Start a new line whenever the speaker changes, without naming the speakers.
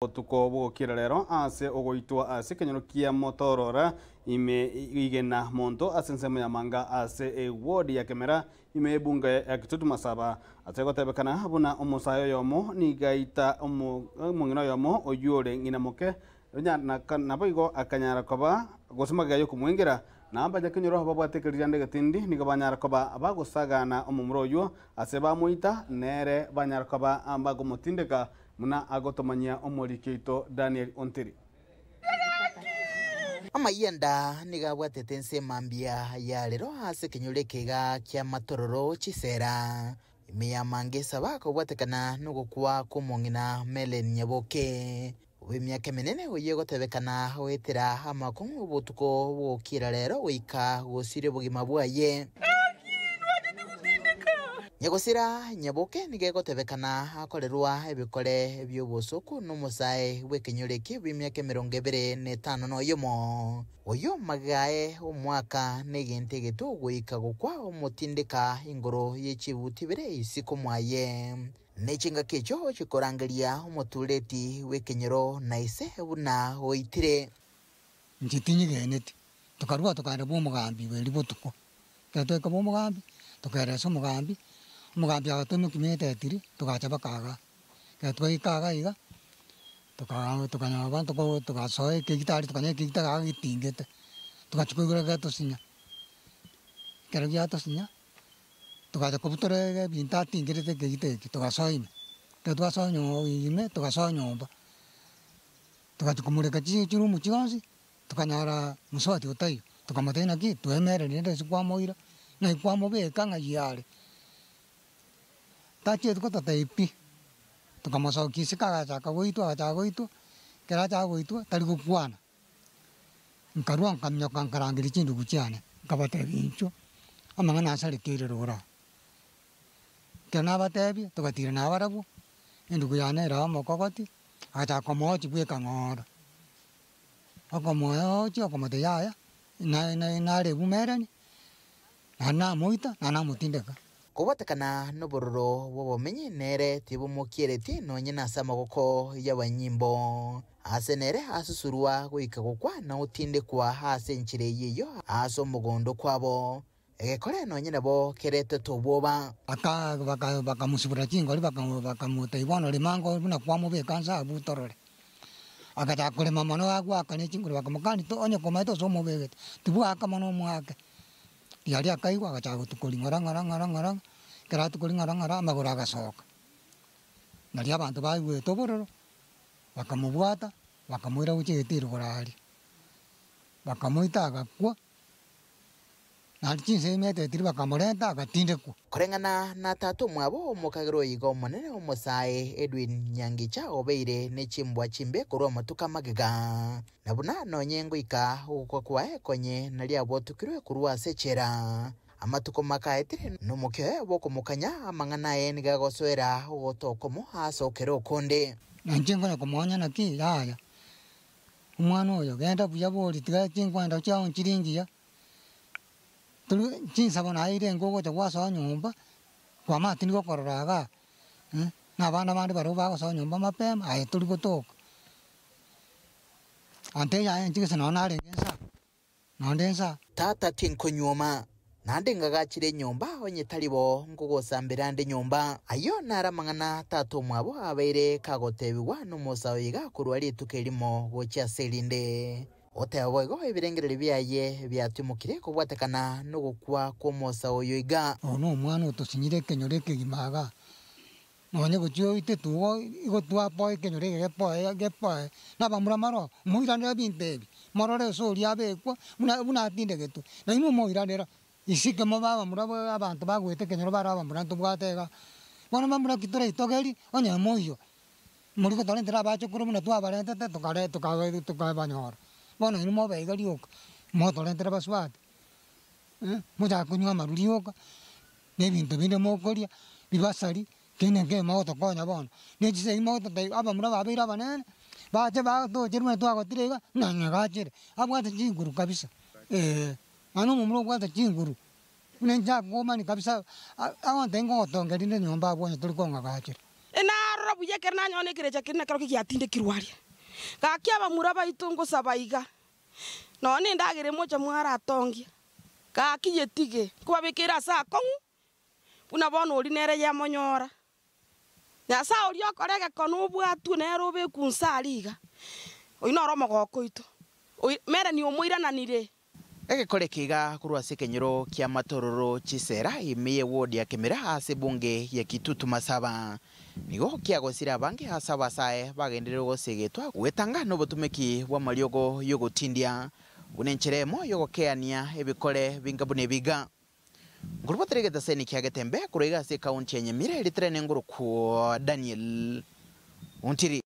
Botuko bogokira rero ase ogoitwa ase ekenyoro kia Motorora ime igena monto ase ensemo ya Manga ase eward ya Kemera ime y'ebunge ya Kitutu Masaba ase gotebekana buna omosae oyomo nigo aita omong'ina oyomo oyio ore ng'ina moke naboigo akanyara koba gose magega yokomoengera na abanyakenyoro babwate ekerirande egetindi nigo banyara koba bagosagana omomura oyio ase bamoita nere banyara koba bagomotindeka Buna agotomanyia omoriki oito Daniel Ontiri.
Amayianda nigo abwatete ense mambia ya rero ase ekenyoro ekeiga ki'amatororo chisera ime ya Mangesa bakobwatekana nogokwa kw'omong'ina Mellen Nyaboke bw'emiaka emenene oyio egotebekana goetera amakong'u obotuko bw'ogokira rero goika gosiria obogima bwaye. Nyagosira Nyaboke nigo egotebekana akorerwa ebikore bi'obosoku nomosae bw'ekenyoro eke bw'emiaka emerongo ebere na etano na oyomo, oyio magega aye omwaka negento egeto goika gokwa omotindeka igoro ye chibuti ibere isiko mwaye. Ne chingaki echio chikorangeria omotureti bw'ekenyoro na ise buna oitire.
Inche tinyigeneti. Tokarua tokaenda bw'omogambi bw'erio botuko. Ekero twaika bw'omogambi, tokaeresa omogambi, omogambi agatoimokia mita etiri, togacha mpaka igaa. Ekero twaika iga iga, toka tokanyora abanto ko togasoa ekegita aria tokanyora ekegita iga getingete, togachia koigora getosinya. Ekero giatosinya, togacha kobutora ebinto atingerete ekegita ekio, togasoa ime. Ekero twasoa nyo ime, togasoa nyomba, togachia komoreka chi chiroom chionsi. Tokanyora mosubati otaiyo, tokamotebia naki twemereri rende ase kwamoira, naki kwamobeka ng'ai are. Tachieti gototebia pi, tokamosokia isiko agachaka goitwa agachaka goitwa, ekero achaka goitwa tari gokwana. Nkarua nkaminyoka nkarangeria chindugu chiane, nkabatebia inchuo, amang'ana asarekeire roro aa. Ekero nabatebia, togatira nabarabwo, endugu yane ere omokogoti, agachaka komochia bweka ng'ora. Okomooochia okomotebia yaya, nare ebumerani, naende namoita, naende namotindeka.
Kobwatekana nobororo bw'obomenyi nere tibomokiereti nonye nase amaboko y'abanyimbo. Ase nere asusurwa goika gokwa na gotindekwa ase enchera eyio eyio ase omogondo kwabo. Egekore nonye nabo keretete obwoba.
Bakamosibora chingori, bakamotebia, Bono rema ango buna kwamobeka nse abwo torore. Agachaka korema mono agoaka ne chingori, bakamokania, Onye komanyete ase omobegete, tibwaka mono omoake. Riaria akaigwa agachaka gotukoria ng'ora ng'ora ng'ora ng'ora, ekero atukoria ng'ora ng'ora, amagoro agasoka. Nario abanto baigwete obororo, bakamobwata, bakamoira gochia egetiro igoro aria. Bakamoita agakwa. Naende chinsa emetetirie bakamorenta, agatindekwa.
Koreng'ana na tata omwabo omokagera oyo iga omonene omosae Edwin Nyangicha obeire ne chimbwa chimbe korwa amatuko amagega, na buna nonye ngoika ogokwa kwaye konye naria abotukirwe korwa ase echela. Amatuko makaetire nomokia oye bw'okomokanya amang'ana aye nigo agosoera ogotokomo ase okere okonde.
Na inche nkonya komoonya naki? Yaya. Omwana oyo, genda buya bori, tiga chinkwenda chiao nchire ngiya, tori chinsabo naye ire enke ogocha gwasoa nyomba, kwamanya tindi gokorora igaa, na abana bande barobwo bagosoa nyomba mapema, aye tori gotoka. Ante yaye inche gese nonye narenge nsa. Nonde nsa.
Tata tinkonyuoma, naende ngagachire enyomba, onye tari bo, nkogosambera nde nyomba. Ayio naro amang'ana tata omwabo abeire kagotebigwa nomosa oyo iga korwa rituko erimo gochia ase erinde. Goteba boigo ebirengererio biaye biatimokire kobwatekana nogokwa kw'omosa oyo iga.
Oyo nomwana otosinyire ekenyoro ekegima igaa. Nonye gochia oite tugo igo twapoa ekenyoro eke gepoe gepoe, na abamura mbaroo, moiranere ebinto ebi, morore ase oria abekwa buna buna atindegetwe, na inwe moiranera. Isiko mobe abamura ba abanto bagoeta ekenyoro bare abamura ntobwate igaa. Bono bamura ki toraitogerie, onye moiyo, mori gotorentera abachokoro buna twabarentete tokare toka tokabanyora. Bono inwe mobe iga rioka, motorentera basubati, mochake konywa amarwa rioka. Na ebinto binde mokoria, bibasari, kende nkeiyo mogotokonya bono. Ne chisegi mogototebia abamura babeire abanene, bache batoche buna twagotire iga, ng'a nyagachere, abwate chinguru kabisa, eh, naende omomura obwate chinguru, buna inche akomani kabisa, agontebia ngogotongeria rinde nyomba abwo onye tori kong'agachera.
Narora buya ekero nanyora na ekerecha keria nakerokio giatindekirwe aria. Gaki abamura baito ngosaba iga, nonya na endagera emocha mwaratongia, gaki yetige, nkobabekeire ase akong'u, buna bono oria nere yamonyora. Nyasae oria okora egekone obwatwe nere obekwe inse aria iga, oyio noro omogoko oito, Melanie omoirananire.
Egekore eke iga korwa ase ekenyoro kia Matororo Chisera ime ye ward ya Kemera ase ebunge ya Kitutu Masaba. Nigo kiagosire abange ase abasae bagenderire gosegetwa gwetanga nobotumeki bw'amariogo y'ogotindia buna enchera emo y'ogokeania ebikore binga buna ebiga. Nkorobotera egetaseni kia Getembe korwa iga ase ekaunti ya Nyamira eritere nengorokwo Daniel Ontiri.